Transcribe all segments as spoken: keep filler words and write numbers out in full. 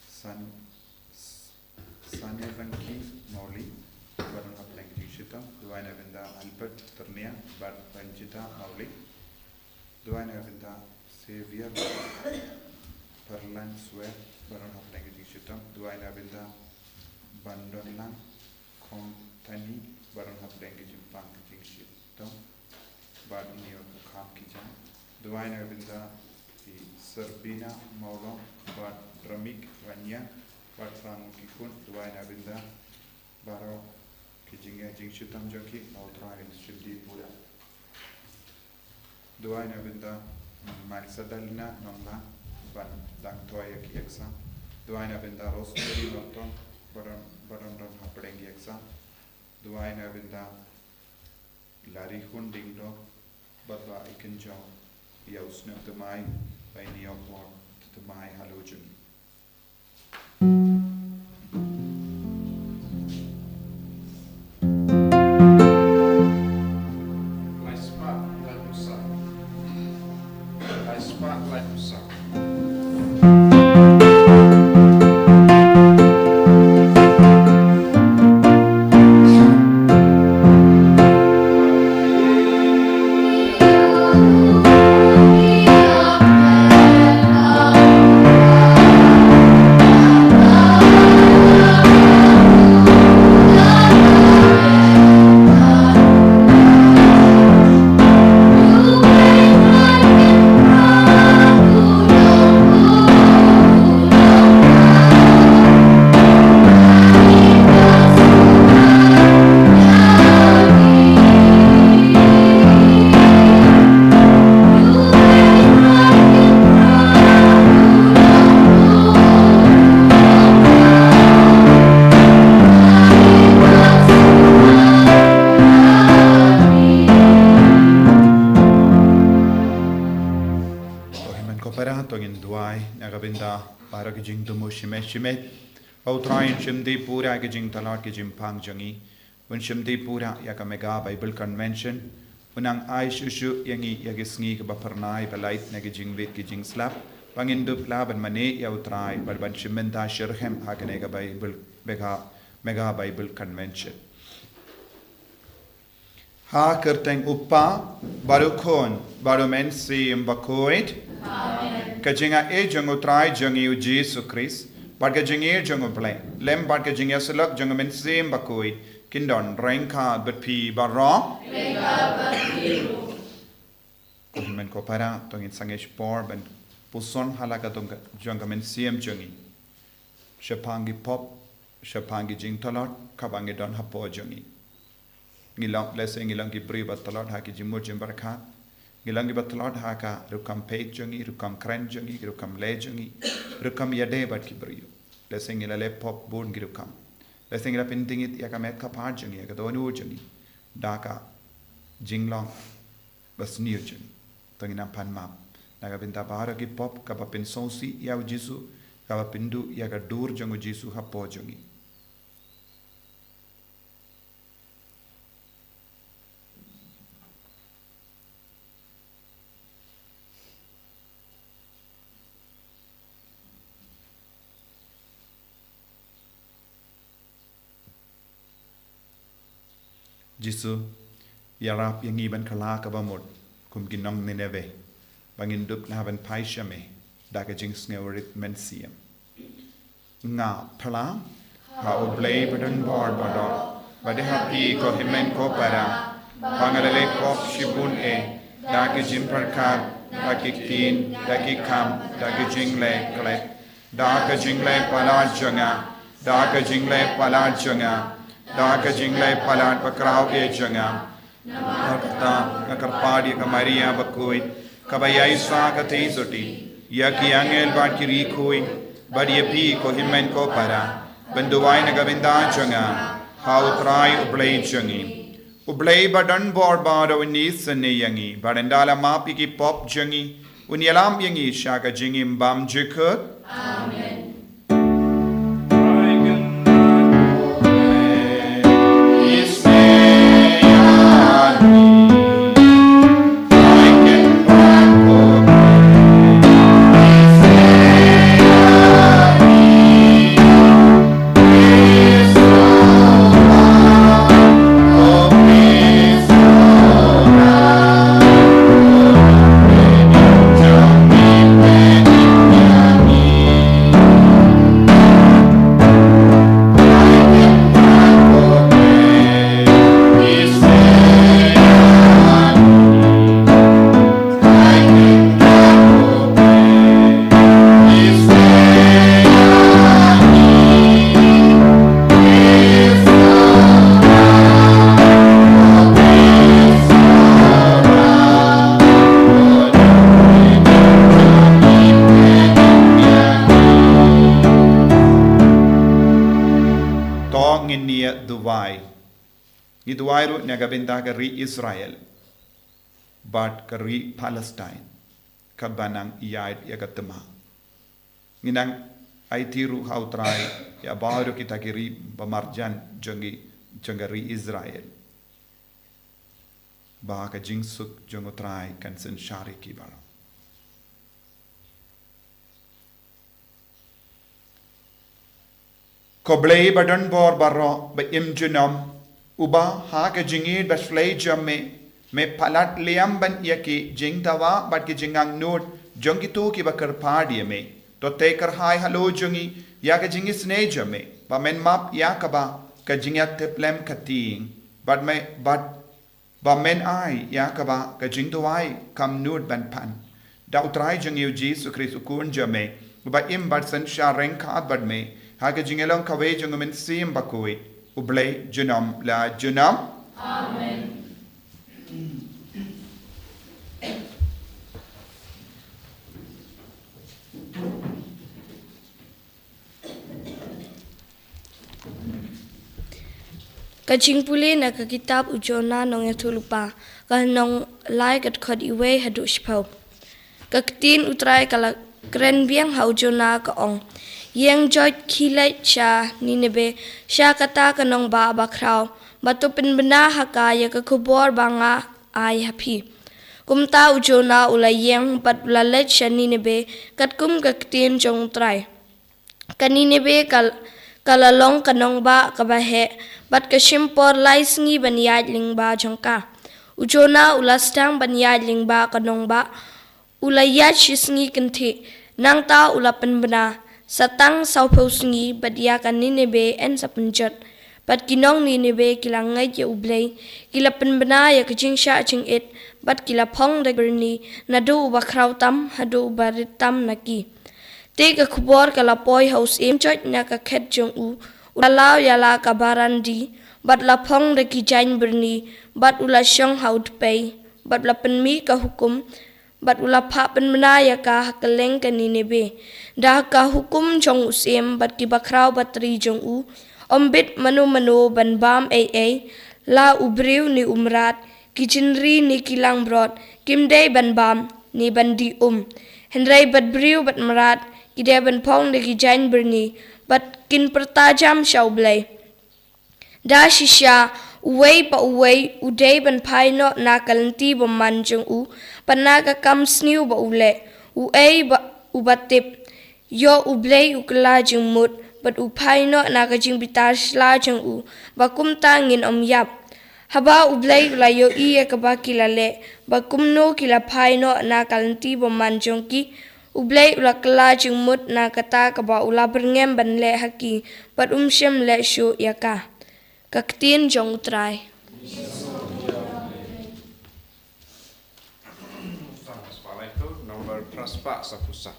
San Sanevangki Mawli, ba don hapdeng ki jingshitom. Duwai na ka bynta Albert Ternia bad Ranjita Mawli. Duwai na ka bynta Xavier Perlan Swer, ba don hapdeng ki jingshitom. Duwai na ka bynta Bandonlang Khongtani, ba don hapdeng ki jingpang ki jingshitom. Bad ïa u kham ki jam. Duwai na ka bynta i Serbina Mawlong bad Ramik Rania bad Frank ki khun. Duwai na ka bynta baroh ki jingeh jingshitom jong ki, ba U Trai un shim ki pura. Duwai na ka bynta Magdalena Nonglang, ban dang thoh ïa ki exam. Duwai na ka bynta Rosemary Nongtong, ba don, ba don don hapdeng ki exam. Duwai na ka bynta Larry Khun Dingdong, bad ba i kynjoh ïa u snem thymmai, ba i ïoh por thymmai halor jong i. Ko hynmen ko para, to ngin duwai na ka bynta baroh ki jingthmu shimet shimet, ba U Trai un shim dih pura ki jingtlot ki jingpang jong ngi. Un shim dih pura ïa ka Mega Bible Convention. Un nang ai shuh shuh ïa ngi ïa ki sngi kiba phyrnai ba lait na ki jingwit ki jingslap, ba ngin dup lah ban mane ïa U Trai bad ban shim bynta shitrhem ha kane ka Bible, Mega, Mega Bible Convention. Ha ka kyrteng U Kpa bad U Khun bad U Mynsiem Bakhuid. Amen. Ka jingaiei jong U Trai jong ngi U Jisu Khrist bad ka jingïeit jong U Blei, lem bad ka jingïasyllok jong U Mynsiem Bakhuid, kin don ryngkat bad phi baroh. Ryngkat bad phi ruh. Ko hynmen ko para, to ngin sangeh shipor ban puson ha la ka dong ka, jong ka mynsiem jong ngi shaphang ki pop, shaphang ki jingtlot kaba ngi don hapoh jong ngi. Ngi long, lehse ngi long ki briew ba tlot ha ki jingmut jingpyrkhat. Ngi long kiba tlot ha ka rukom peit jong ngi, rukom kren jong ngi, rukom leh jong ngi, rukom ïadei bad ki briew. Lehse ngi la leh pop bun ki rukom. Lehse ngi la pyndingit ïa ka met ka phad jong ngi, ïa ka dohnud jong ngi da ka jinglong basniew jong ngi. To ngin ym pan map na ka bynta baroh ki pop, kaba pynsngewsih ïa U Jisu, kaba pynduh ïa ka dur jong U Jisu hapoh jong ngi. Jisu, ïarap ïa ngi ban kylla kaba mut kum ki nong Nineveh, ba ngin dup lah ban phai sha me da ka jingsngewrit mynsiem. Nga phla ha U Blei badonbor baroh, bad ha phi ko hynmen ko para, ba nga la leh pop shibun eh, da ki jingpyrkhat, da ki ktien, da ki kam, da ki jingleh klet, da ka jingleh palat jong nga, da ka jingleh palat jong nga, da ka jingleh palat bakhraw eh jong nga. Namar kata nga kyrpad ïa ka Maria bakhuid, kaba ïaishah katei sotti ïa ki angel bad ki riew khuid, bad ïa phi ko hynmen ko para, ban duwai na ka bynta jong nga ha U Trai U Blei jong ngi. U Blei badonbor baroh un isynei ïa ngi, bad un da la map ïa ki pop jong ngi, un ïalam ïa ngi sha ka jingim bymjukut. Amen. Ngi duwai ruh na ka bynta ka ri Israel bad ka ri Palestine, kaba nang ïaid ïa ka thma. Ngi nang aiti ruh ha U Trai ïa baroh kita ki ri ba marjan jong ngi, jong ka ri Israel, ba ka jingsuk jong U Trai kan synshar ïa ki baroh. Ko Blei ba don bor baroh, ba im junom, uba ha ka jingïeit ba shlei jong me, me palat liam ban ïa ki jingdawa bad ki jingangnud jong kito kiba kyrpad ïa me. To tei kyrhai halor jong ngi ïa ka jingisynei jong me, ba men map ïa kaba ka jingïatiplem ka tieng, bad me, bad ba men ai ïa kaba ka jingduwai kam nud ban pan. Da U Trai jong ngi U Jisu Khrist U Khun jong me, uba im bad synshar ryngkat bad me ha ka jingïalong kawei jong U Mynsiem Bakhuid, U Blei junom la junom. Amen. Ka jingpule na ka kitab U Jonah Nongïathuhlypa, ka lynnong lai, ka dkhot iwei haduh shiphew. Ka ktien U Trai ka la kren biang ha U Jonah, ka ong: Ïeng, joit, khie leit sha Nineveh, sha kata ka nongbah bakhraw, bad to pynbna ha ka ïa ka khubor ba nga ai ha phi. Kumta U Jonah u la ïeng bad u la leit sha Nineveh, katkum ka ktien jong U Trai. Ka Nineveh ka, ka la long ka nongbah kaba heh, bad ka shim por lai sngi ban ïaid lyngba jong ka. U Jonah u la sdang ban ïaid lyngba ka nongbah, u la ïaid shi sngi kynthih, nangta u la pynbna. Sa tang sawphew sngi bad ïa ka Nineveh yn sa pynjot. Bad ki nong Nineveh ki la ngeit ïa U Blei, ki la pynbna ïa ka jingshah jingit, bad ki la phong da ki byrni, naduh uba khraw tam haduh uba rit tam na ki. Te ka khubor ka la poi ha u syiem: Joit, na ka khet jong u, u la law ïa la ka barandi, bad la phong da ki jaiñ byrni, bad u la shong ha u dpei, bad la pynmih ka hukum, bad u la phah pynbna ïa ka ha kylleng ka Nineveh, da ka hukum jong u syiem bad ki bakhraw batri jong u. Ym bit mano mano ban bam ei ei, la u briew ne u mrad, ki jingri ne ki langbrot, kim dei ban bam ne ban dih um. Hynrei bad briew bad mrad ki dei ban phong da ki jaiñ byrni, bad kin pyrta jam sha U Blei. Da shisha, uwei pa uwei u dei ban phai noh na ka lynti bymman jong u, bad na ka kam sniew ba u leh. Uei ba, uba tip, ïoh U Blei u kylla jingmut, bad u phai noh na ka jingbitar sla jong u, ba kumta ngin ym ïap. Haba U Blei u la ïohi ïa kaba ki la leh, ba kumno ki la phai noh na ka lynti bymman jong ki, U Blei u la kylla jingmut na kata kaba u la byrngem ban leh ha ki, bad um shym leh shuh ïa ka. Ka ktien jong U Trai. Number phra spah saphew saw.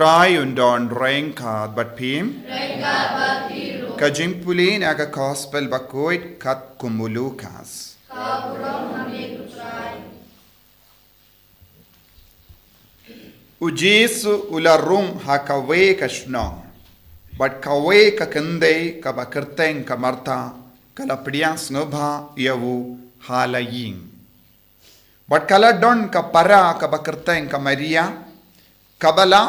Trai un don ryngkat bad phi. Ryngkat bad phi ruh. Ka jingpule na ka Gospel bakhuid katkum u Lukas. Ka burom ha me ko Trai. U Jisu u la rung ha kawei ka shnong, bad kawei ka kynthei kaba kyrteng ka Martha ka la pdiang sngewbha ïa u ha la ïing. Bad ka la don ka para kaba kyrteng ka Maria, kaba la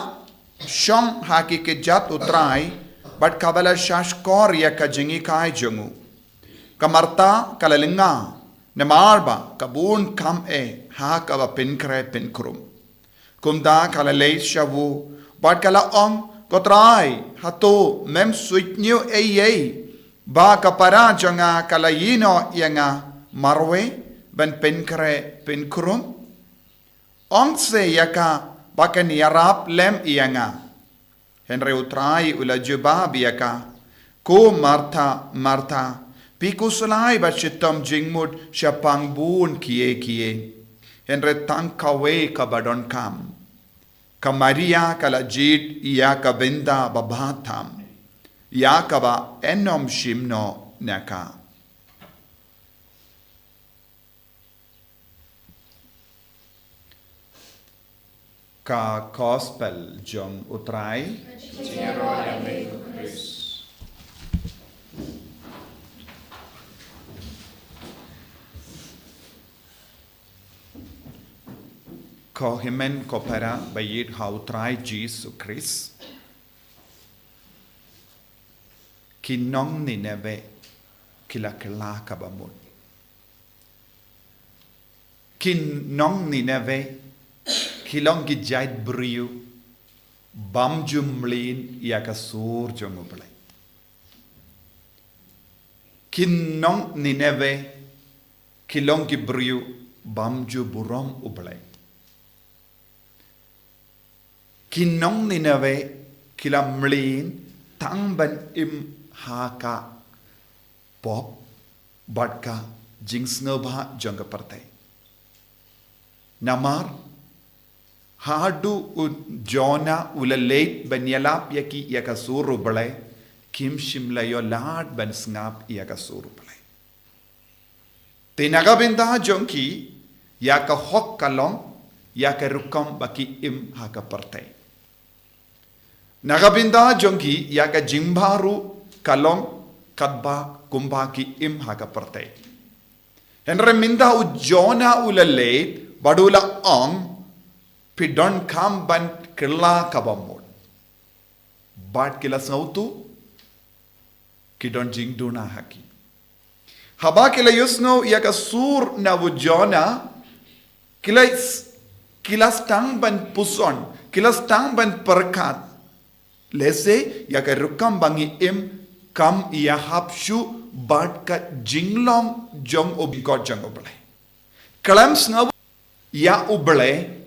shong ha ki kjat U Trai, bad kaba la shahshkor ïa ka jinghikai jong u. Ka Martha ka la lyngnga, namar ba ka bun kam eh ha kaba pynkhreh pynkrum. Kumta ka la leit sha u, bad ka la ong, Ko Trai, hato mem suidñiew ei ei ba ka para jong nga ka la ïehnoh ïa nga marwei ban pynkhreh pynkrum? Ong se ïa ka ba kan ïarap lem ïa nga. Hynrei U Trai u la jubab ïa ka, Ko Martha, Martha, phi khuslai bad shitom jingmut shaphang bun kiei kiei, hynrei tang kawei kaba donkam. Ka Maria ka la jied ïa ka bynta babha tam, ïa kaba ym shim noh na ka. Ka Gospel jong U Trai. Ko hynmen ko para ba ïeit ha U Trai Jisu Khrist. Ki nong Nineveh ki la kylla kaba mut. Ki nong Nineveh ki long ki jait briew bym ju mlien ïa ka sur jong U Blei. Ki nong Nineveh ki long ki briew bym ju burom U Blei. Ki nong Nineveh ki la mlien tang ban im ha ka pop bad ka jingsngewbha jong ka pyrthei. Namar haduh u Jonah u la leit ban ïalap ïa ki ïa ka sur U Blei, kim shym la ïoh lad ban sngap ïa ka sur U Blei. Te na ka bynta jong ki, ïa ka hok ka long ïa ka rukom ba ki im ha ka pyrthei. Na ka bynta jong ki, ïa ka jingbha ruh ka long katba kumba ki im ha ka pyrthei. Hynrei mynta u Jonah u la leit bad u la ong, phi donkam ban kylla kaba mut. Bad ki la sngewthuh, ki don jingduna ha ki. Haba ki la ïohsngew ïa ka sur na u Jonah, ki la s-, ki la sdang ban puson, ki la sdang ban pyrkhat. Lehse ïa ka rukom ba ngi im kam ïahap shuh bad ka jinglong jong u bikot jong U Blei. Khlem sngap ïa U Blei,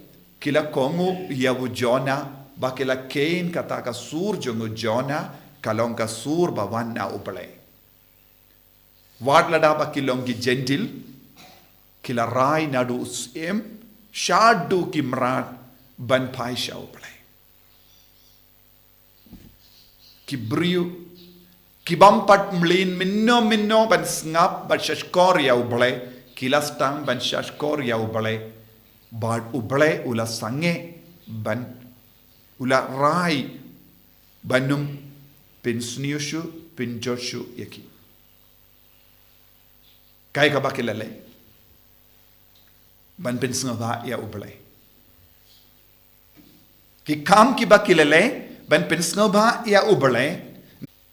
ki la kohnguh ïa u Jonah, ba ki la kheiñ kata ka sur jong u Jonah ka long ka sur ba wan na U Blei. Wat lada ba ki long ki Jentil, ki la rai naduh u syiem shaduh ki mrad ban phai sha U Blei. Ki briew ki bym pat mlien mynno mynno ban sngap bad shahshkor ïa U Blei, ki la sdang ban shahshkor ïa U Blei. Bad U Blei u la sangeh ban, u la rai ban ym pynsniew shuh, pynjot shuh ïa ki. Kaei kaba ki la leh? Ban pynsngewbha ïa U Blei. Ki kam kiba ki la leh ban pynsngewbha ïa U Blei.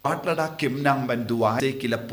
Wat lada kim nang ban duwai, te ki la